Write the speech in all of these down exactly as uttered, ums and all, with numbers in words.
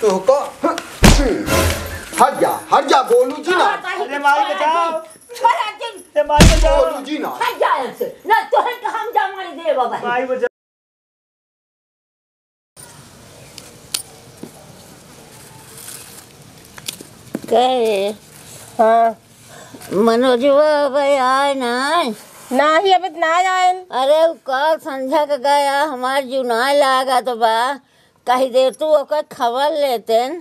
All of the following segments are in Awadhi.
तोहका, हट जा, हट जा, बोलू जी ना। अरे माई बचाओ। छोड़ा जिन। ए माई बचाओ। बोलू जी ना। हट जा यहाँ से। ना तोहन के हम जमाई देबा भाई। माई बचाओ। कहे, हाँ। मनोजवा अबे आए ना? नाही, अबे त ना आए। अरे, उ कल संझा के गया, हमार जुनाई लागत बा। कही देर तू ओकर खबर लेतेन।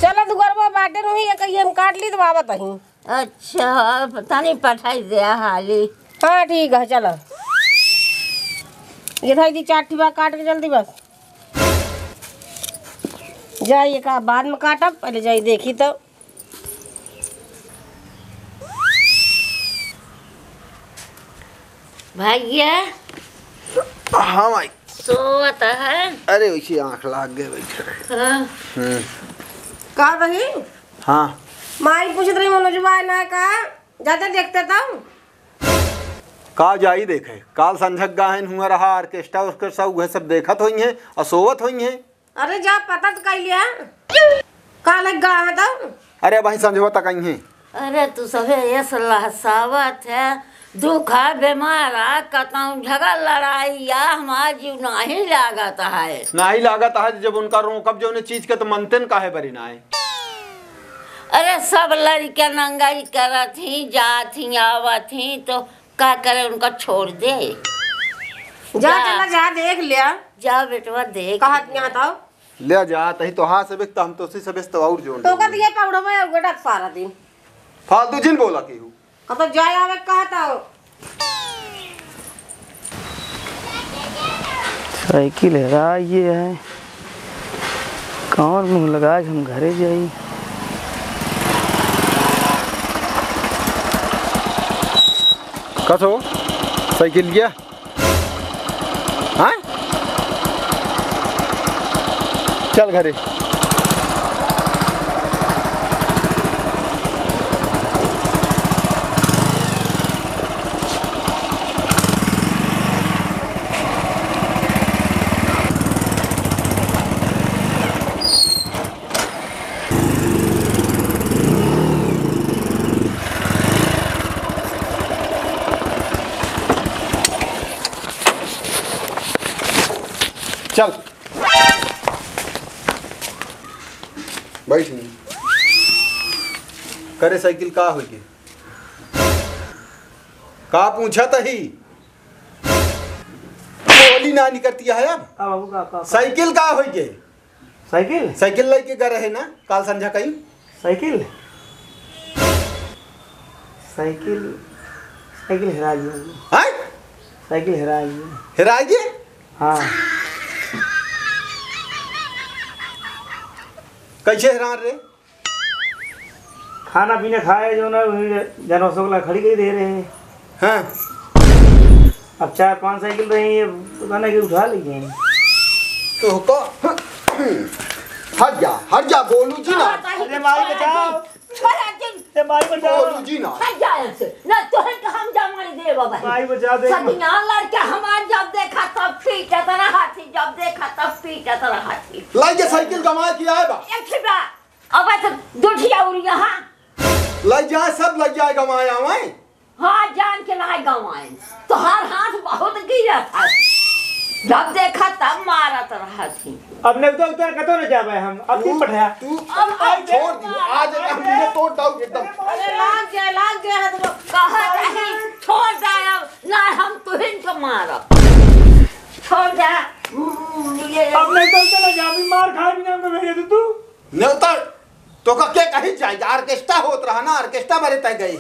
चला, दुगरवा बाटे नहीं, एक ये हम काट ली तो आवत ही। अच्छा, तनी पठाई दे हाली। हाँ, ठीक है, चला। ये था, ये चार ठिबा काट के जल्दी बस। जाई, एका बाद में काटब, पहले जाई देखी तो। भैया। हाँ माई। सोवत है? अरे वैसे आँख लाग गए, बैठे रहे। हाँ। हम्म। का बहिन? हाँ। माई पूछत रही मनोजवा ना का? जाते देखते तब। का जाई देखे, काल संझक गाहन हुआ रहा, orchestra orchestra उहे सब देखत होइहैं और सोवत होइहैं। अरे जा पता तो कर लिया, का लग गा है तब। अरे भाई संझवा तक आई हैं। अरे तू सभे ये सलाह सावत है, दुखा बीमारा कतौ झगड़ लड़ाई या हमार जीव नाही लागत है। नाही लागत है, जब उनका रोकब जौने चीज के तो मनतेन काहे बरी ना है। अरे सब लड़िका नंगाई करत ही, जात ही, आवत ही, तो का करे, उनका छोड़ दे। जा, जा। चला, जा, देख लिया। जा बेटवा, देख कहा लिया। यहाँ तो। ले जा, तही तो हाथ से बिकता, हम तो उसी से बेचता और जोन तो का देंगे। दिए पाउडर में उगड़ा पारा दिन। फालतू जिन बोला की हूँ। कब तो जाए आवे कहा था। साइकिल हेरा ये है, कौन मुँह लगा के हम घरे जाई? कसो साइकिल गया? हाँ? चल घरे। चल। बैठ। करे साइकिल का होई के? का पूछत ही? बोली ना निकरती है अब। का बाबू, का, का, का? साइकिल का होई के? साइकिल? साइकिल लइके गा रहे ना काल संझा कहीं। साइकिल? साइकिल, साइकिल हेराइ गया। हैं? साइकिल हेराइ गया। हेराइ गया? हाँ। कैसे हेरान रे? खाना पीना खाए जो ना, वही जनोत्सव ला खड़ी करी दे रहे हैं। हाँ। अब चार पांच साइकिल रही है, पता नहीं कि उठा ली गई। तो को, हट जा, हट जा, बोलू जी ना। अरे माई बचाओ। छोड़ा जिन। ए माई बचाओ। बोलू जी ना। हट जा यहाँ से। ना तोहन के हम जमाई देबा भाई। माई बचा दे। सदियान लड़के हमार जब देखा तब पीटत रहत ही, जब देखा तब पीटत रहत ही। लाई के साइकिल गमा के आए बा। एक ही बा। अब तो दुठिया उड़ी यहाँ। लइ जाए, सब लइ जाए, गवाए आवे। हाँ, जान के लाए गवाए। तोहार हाथ बहुत गिरत है। जब देखा तब मारत रहत ही। अब नेवता उतर कतो न जाबे हम। अब तू, तू पठाया। तू अब, अब छोड़ दियो। आज हम ये तोड़ डाउ एकदम। अरे लाग जाए, लाग जाए हाथ में। कहा नहीं, छोड़ दे अब। ना हम तुहिन के मारब। छोड़ दे। हम्म, ये अब नेवता उतर न जाबे, मार खाए बिना में भेजे तू। नेवता तोका के कही जाए, orchestra होत रहा ना, orchestra बरे तय गई।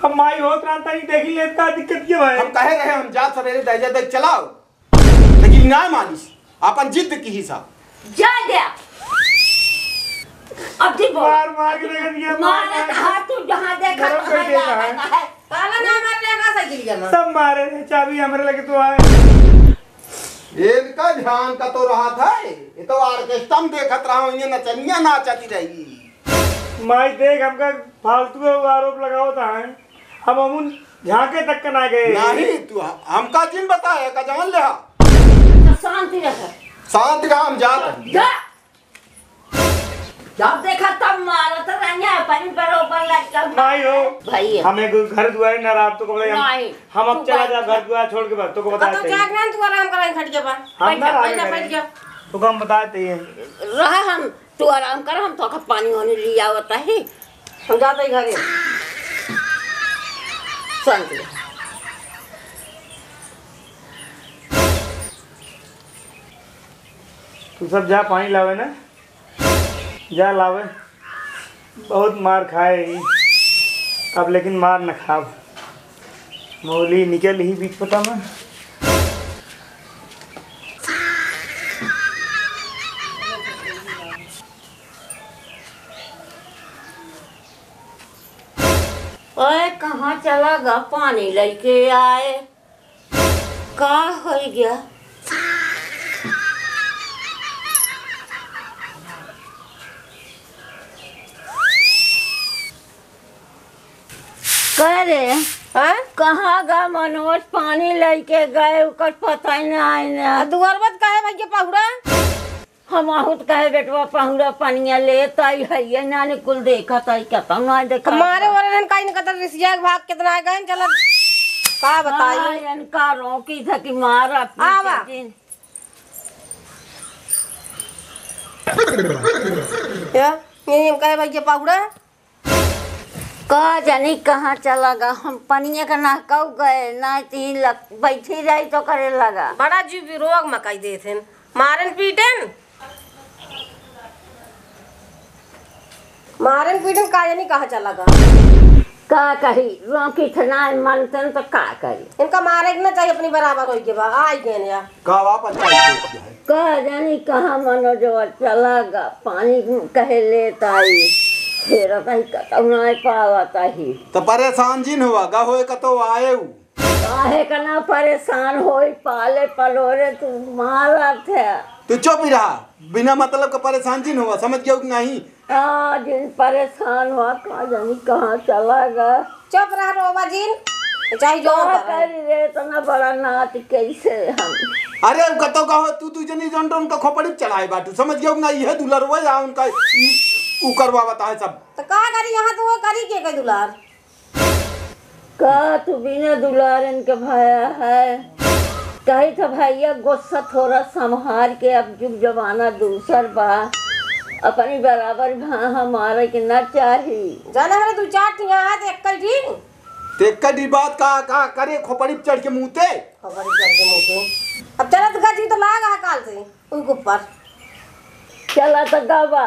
अब माई होत रहा तनी देखी लेता, दिक्कत के भाई? हम कहे रहे, हम जात सवेरे दे जा, देख चलाओ, लेकिन ना मानिस, अपन जिद की ही साहब। जा दे। अब जी बोल। मार, मार के देखा दिया, मार, मार, मार। कहा तू जहाँ देखा गरम कर तहाँ देता है। जाता है। ताला ना मारने का साइकिल जमा। सब मारे रे, चाबी हमरे लगे तो आए। इनका ध्यान का तो रहा था, ये तो orchestra में देखत रहा हूँ, ये नचनिया नाचती रही। माई देख, हमका फालतू आरोप लगावत है, हम अमुन झांके तक के ना गए। नहीं, तू ह-, हमका जिन बताए का जान ले हा। तो शांति रह। शांति रहा, हम जात हैं। जा। जब देखा तब मारत रहिया, अपनी बरोबर लटकल। नहीं हो। भैया। हमें कोई घर दुआर ना रहा, तो को बताइए, हम, नहीं। हम अब तू चला बात जाब कर। घर दुआर छोड़ के बस, तो को बताए तो चाहिए। जाग ना, तू आराम करा, खट के बा। हम ना बैठ जा, आराम बैठ जा, करें। बैठ जा। तो को हम बताए चाहिए। रहा हम, तू आराम कर, हम तो का पानी वानी ले आवत है। हम जाते ही घरे। शांति। तू सब जा पानी लावे ना। जा लावे, बहुत मार खाए ही, अब लेकिन मार न खाब। मौली निकल ही बीच पता में। ओए, कहाँ चला गा पानी लइके आए? का होइ गया? का रे? हाँ? कहाँ गा मनोज? पानी लइके गए, ओकर पता ही ना आइने। आ, दुआर बत काहे भइया पहुरा? हम आहूत कहे बेटवा पहुरा पनिया लेत आई है, ये नानी कुल देखत आई, केतना ना देखत। हमारे ओरन काई न कतर रिसिया के भाग केतना आ गए, चल का बताई। हाँ, इनका रोकी था कि मारा पीटे आवा। दिन। या, ये हम कहे भइया पहुरा। का जानी कहाँ चला गा, हम पनिया का नहकाऊ गए, ना तीन लग-, बैठी रही तो करे लगा। बड़ा जीव विरोग मकाई देत हन, मारन पीटन, मारन पीटन, का जानी कहाँ चला गा। का कही, रोकी थे ना मनतन तो का करी। इनका मारे के ना चाहिए, अपनी बराबर होई के बा, आई गए या। का वा पंचायत के है? का जानी कहाँ मनोजवा चला गा, पानी कहे लेत आई, फेरत आई, कतौ नाय पावत आई। त परेशान जिन हुआ, गा होए कतौ आए उ। काहे का ना परेशान होई, पाले पलोरे तू मारत है। तू चुप ही रहा, बिना मतलब का परेशान जिन हुआ, समझ गयो कि नहीं? आ, जिन परेशान हुआ, का जानी कहाँ चला गा। चुप रह रोबा जिन, चाहे जो का करे। करी रे, इतना बड़ा नाच कैसे हम। अरे, उ कतो कहो, तू, तू जनी जौन टोन का खोपड़ी पे चढ़ाए बाटू, समझ गयो ना, इहे दुलरवा या उनका, ई, उ करवावत है सब। तो का करी, यहाँ तो वो करी के के दुलार। का तू बिना दुलारन के भया है? कही था भैया, गुस्सा थोड़ा संभार के, अब जुग जमाना दूसर बा, अपनी बराबर भाहा मारे के ना चाही। जाना है दू चार ठिया है, तो एक ही ठीक। ते कदी बात का, का करे, खोपड़ी पे चढ़ के मुँहते? खोपड़ी पे चढ़ के मुँहते। अब चलत गजी तो लाग हा काल से, उनके ऊपर। चला तो गवा।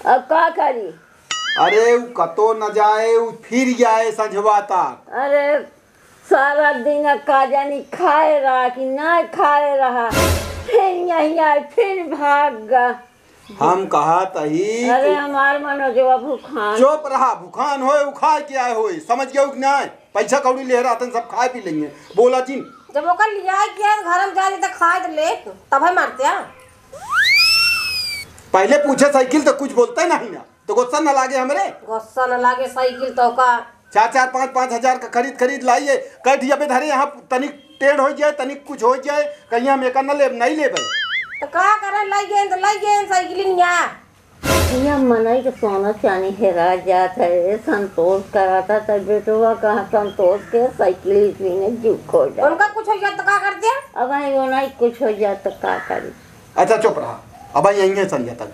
अब का करी? अरे, उ कतो न जाए, उ फिर आए संझवा तक। अरे, सारा दिन का जानी खाए रहा कि ना खाए रहा, फिर यहीं आए, फिर भाग गा। हम कहा तही अरे, तू हमार मनोजवा भूखान। चुप रहा, भूखान होए, उ खाए के आए होए, समझ गयो कि नहीं? पैसा कौड़ी ले रहतन, सब खाए पी लेंगे। बोला जिन। जब ओकर लियाए के आए, घर में जाए तो खाए तो ले, तब है मारते हैं। पहले पूछे साइकिल तो कुछ बोलते नहीं ना, तो गुस्सा न लागे हमरे। गुस्सा न लागे साइकिल तो का। चार चार पाँच पाँच हजार का खरीद खरीद लाइए, कह दिया बे धरे यहाँ तनिक टेढ़ हो जाए, तनिक कुछ हो जाए, कहीं हम एका न लेब, नहीं लेबे। तो का करे, लाई गए तो लाई गए साइकिल यहाँ। या मनई के सोना चानी हेरा जात है, ए संतोष कराता त बेटवा कहाँ संतोष के साइकिल इतनी ने जुक हो जाए। उनका कुछ हो जाए तो का कर दे? अब आई वो नहीं कुछ हो जाए तो का करी? अच्छा चुप रहा, अब आई यहीं है संझा तक।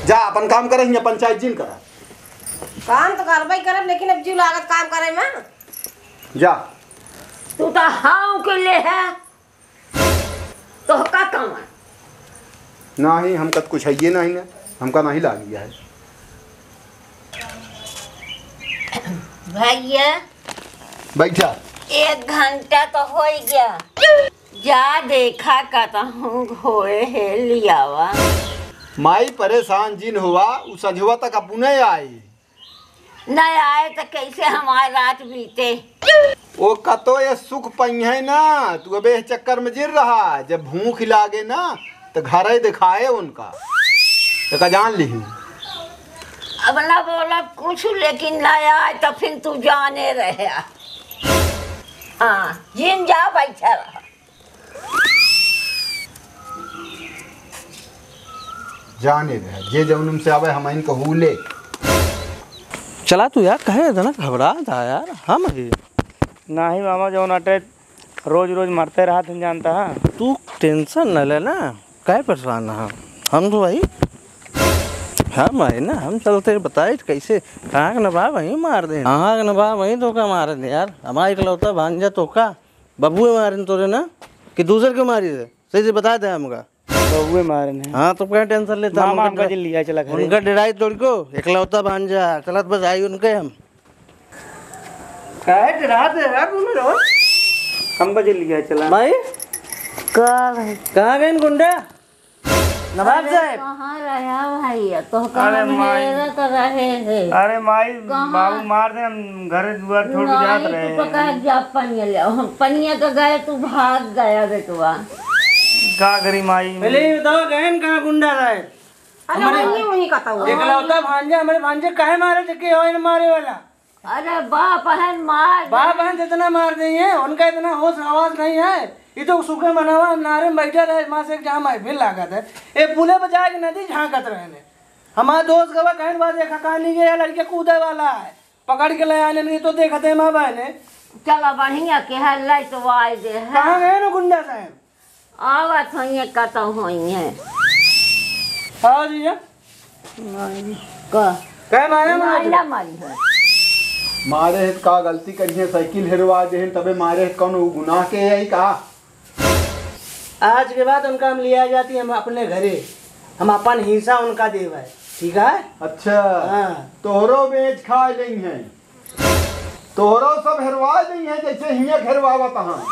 जा अपन काम करे, हियाँ पंचायत जिन करा। काम तो करबे करब, लेकिन अब जीव लागत काम करे में। जा। तू तो हाउ के ले है। तोहका कवन? नाही, हमका त कुछ हइये नाही ना, हमका नाही लागी है। भैया। बैठा। एक घंटा तो होइ गया, जा देखा कतहूँ होए है लियावा। माई परेशान जिन हुआ, उ संझवा तक अपने आई। न आए त कैसे हमार रात बीते? ओ कतो ये सुख पइहैं ना, तू अबे एह चक्कर में जिर रहा, जब भूख लागे ना त घरे दिखाए उनका, एका जान लिही। अब ना बोलब कुछ, लेकिन न आए त फिर तू जाने रहे। हाँ, जिन जा बैठा रहा। जाने रहे, जे जौन उनसे आवे, हम इनका हूले। चला तू यार, कहे इतना घबरा था यार, हम ही। नाही मामा, जौन अटे रोज रोज मरते रहत हैं, जानता है। तू tension न ले ना, काहे परेशान है? हम तो वही, हम है ना, हम चलते बताए कैसे, कहाँ के नवाब वहीं मार दे, कहाँ के नवाब वहीं तोका मार दे यार। हमारा इकलौता भांजा तोका बबुए मारे तोरे ना, कि दूसर के मारी दे, सही से बता दे हमका। बबुए मारे ने। हाँ, तो क्या tension लेता है? मामा, हमका हमका डरा-, जे लिया चला घरे। उनका डराई तोड़ को, इकलौता भांजा, चलत बस आई उनके हम। काहे डरात है यार तुम लोग? हमका जे लिया चला। भाई, का भाई? कहाँ गए गुंडा? नवाब अरे, साहब। कहाँ रहा भैया? तो कहाँ अरे माई। मेरा तो रहे है। अरे माई, कहाँ? बाबू मार दे, हम घर दुआर छोड़ के जात नहीं, रहे। तू पकड़ जा, पनिया ले आओ। हम पनिया के गए, तू भाग गया बेटवा। का करी माई? पहले ये बताओ, गहन कहाँ गुंडा रहे? अरे, हमारे वही, वही कहता हुआ। इकलौता भांजा, हमारे भांजे काहे मारे थे, के हो इन मारे वाला? अरे बाप है, मार दे। बाप है, जितना मार देंगे, उनका इतना होश आवाज नहीं है। ये तो सुखे मनावा, हम नारे में बैठे रहे, माँ से एक जहाँ महफिल लागत है। ये पुले बजाए के नदी झांकत रहे ने। हमारे दोस्त गवा कहन बात एक हकानी के लड़के कूदे वाला है, पकड़ के ले आने नहीं तो देखते माँ बहने। चला बढ़िया के है, लाइट वाई दे है। कहाँ गए ना गुंडा साहब? आवत होइए, कतौ होइए। आओ जीजा। का? कहे मारे मारे माइला मारी है। मारे है का गलती करी है, साइकिल हेरवा दे हैं, तबे मारे है, कौन वो गुनाह के है का? आज के बाद उनका हम लिया जाती, हम अपने घरे, हम अपन हिस्सा उनका देवे, ठीक है? अच्छा। हाँ। तोहरो बेच खा लेई हैं। तोहरो सब हेरवा देई हैं, जैसे हियाँ हेरवावत हाँ।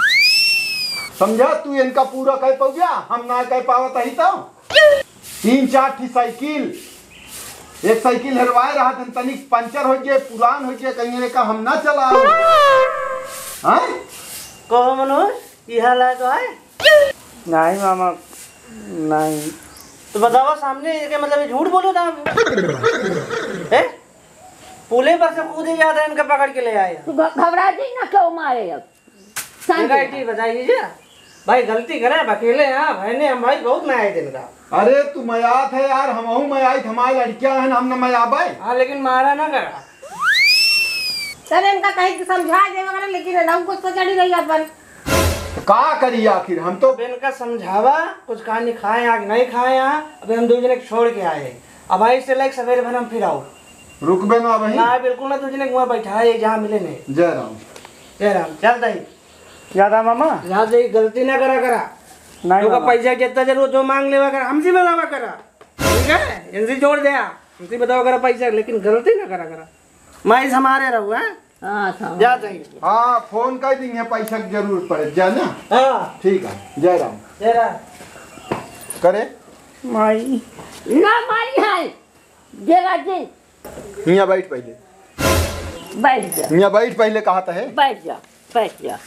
समझा, तू इनका पूरा कह पउजा, हम ना कह पावत ही तो। तीन चार ठी साइकिल, एक साइकिल हेरवाए रहा था, तनिक पंचर हो गए, पुरान हो गए, कहीं ने कहा हम ना चलाओ। हाँ? कहो मनोज, ये हाल है तो है? नहीं मामा, नहीं। तो बतावा सामने के, मतलब, ये झूठ बोलो था हम? हैं? पुले पर से कूदे जाता है, इनका पकड़ के ले आए। तू घ-, घबरा जी ना, क्यों मारे अब? शांति इनका एक रह। चीज बताइए जी, भाई गलती करे, अब अकेले हैं, भाई ने हम भाई बहुत मयाई दिन का। अरे तू मयात है यार, हमहू मयाई, हमारे लड़कियां हैं, हम न मयाबे। हाँ, लेकिन मारा ना करा। अरे इनका कहीं के समझा देवे करे, लेकिन इनहू गुस्सा चढ़ी रही अपन। का करी आखिर, हम तो अब इनका समझावा, कुछ कहानी खाए आग नहीं खाए, अब हम दो जने के छोड़ के आए, अब आई से लाइक सवेरे भर हम फिर आओ। रुकबे ना भाई। ना, बिल्कुल ना, दो जने के वहाँ बैठा है, जहाँ मिले नहीं। जय राम। जय राम, चल दही। याद आ मामा? याद है, गलती ना करा करा। नहीं तो का मामा। पैसा जितना जरूरत हो मांग लेवा करा, हमसे मिलावा करा। ठीक है, इनसे जोड़ दे, हमसे बतावा करा पैसा, लेकिन गलती ना करा करा। मैं इस हमारे रहू, हैं? हाँ, हाँ। जा जाइए। हाँ, फोन कर देंगे, पैसा की जरूरत पड़े, जा ना। हाँ। ठीक है, जय राम। जय राम। करे? माई। ना मारी है, जय राम जी। हियाँ बैठ पहले। बैठ जा। हियाँ बैठ पहले, कहा तो है। बैठ जा, बैठ जा।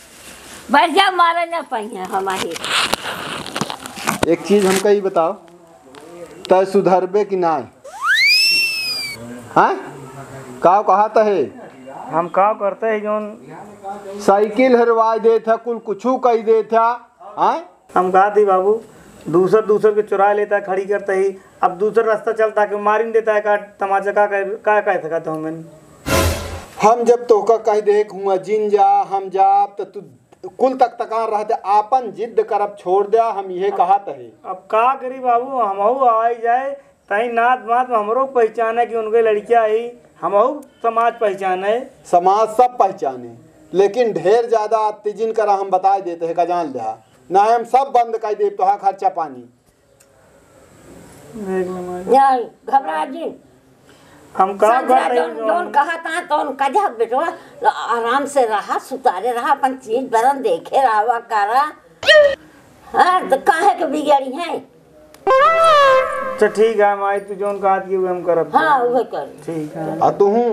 बैठ जा, मारे ना पाई है हमारे। एक चीज हमका ई बताओ, तय सुधरबे कि नाय? हाँ? काव कहा त है? हम काव करते हैं जौन? साइकिल हरवाई देत है, कुल कुछू कही देत है। हाँ? हम कहा थी बाबू, दूसर, दूसर के चुरा लेता है, खड़ी करता ही। अब दूसर रास्ता चलता है, कि मारिन देता है, का तमाचा का कह, का कह सकत हो मैंने? हम जब तोहका कह दे कि हुआं जिन जा, हम जाब, त तू कुल तक तकान रह दे, आपन जिद करब छोड़ दे, हम इहे कहत है। अब का करी बाबू, हमहू आई जाए, तई नात मात में हमरो पहचाने कि उनके लड़किया ही, हमहू समाज पहचाने। समाज सब पहचाने, लेकिन ढेर ज्यादा उत्तेजन करा, हम बताए देते हैं, का जान लिहा, ना हम सब बंद कर देब, तोहार खर्चा पानी। देख ले माई। या घबरा जिन। हम का संजय बात है जौन, जौन जौन कहत हैं, तौन कह जा बेटवा, आराम से रहा, सुतारे रहा, अपन चीज बरन देखे रहा करा। हाँ, तो काहे के बिगड़ी है? अच्छा ठीक है माई, तू जौन कहत की हम करब। हाँ, उहे कर। ठीक है। आ तुहूँ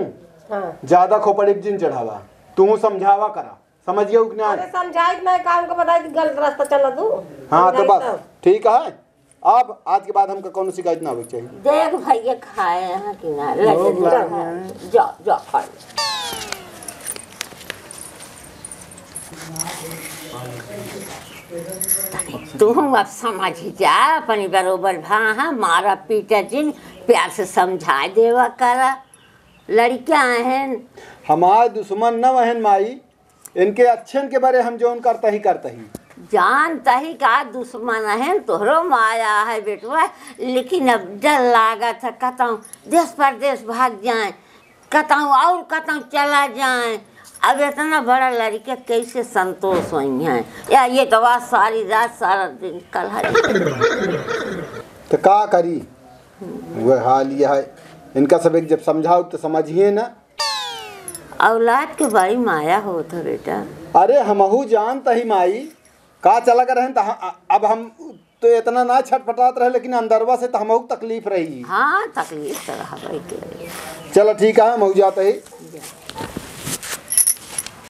हाँ। ज्यादा खोपड़ी जिन चढ़ावा, तुहूँ समझावा करा, समझ गया कि ना? अरे समझाइत नहीं, काम का बताई कि गलत रास्ता चला तू। हाँ, तो समझाइत बस, ना। ठीक है। अब आज के बाद हमका कौनो शिकायत ना होवे के चाहिए। देख भैया, खाए हैं कि ना? ले लोग जा, लाए हैं। जा, जा, खा ले। तू अब समझ जा, अपनी बरोबर भा, हाँ, मारा पीटा जिन, प्यार से समझाए देवा करा। लड़कियां हैं। हमार दुश्मन न वहन माई, इनके अच्छन के बारे हम जौन करता ही करता ही। जानता ही का दुश्मन हैं, तोहरो माया है बेटवा, लेकिन अब डर लागत है, कतौ देश परदेश भाग जाए, कतौ और कतौ चला जाए। अब इतना बड़ा लड़के कैसे संतोष होई हैं? या ये तो बात सारी रात, सारा दिन कल है। तो का करी, वह हाल यह है। इनका सब एक जब समझाओ तो समझिए ना। औलाद के बड़ी माया होत है बेटा। अरे हमहू जानत ही माई, का चला कर रहन त ह-, अब हम तो इतना ना छटपटात रहे, लेकिन अंदरवा से तो हमहू तकलीफ रही। हाँ, तकलीफ तो रहबे के। चलो ठीक है, हमहू जात ही।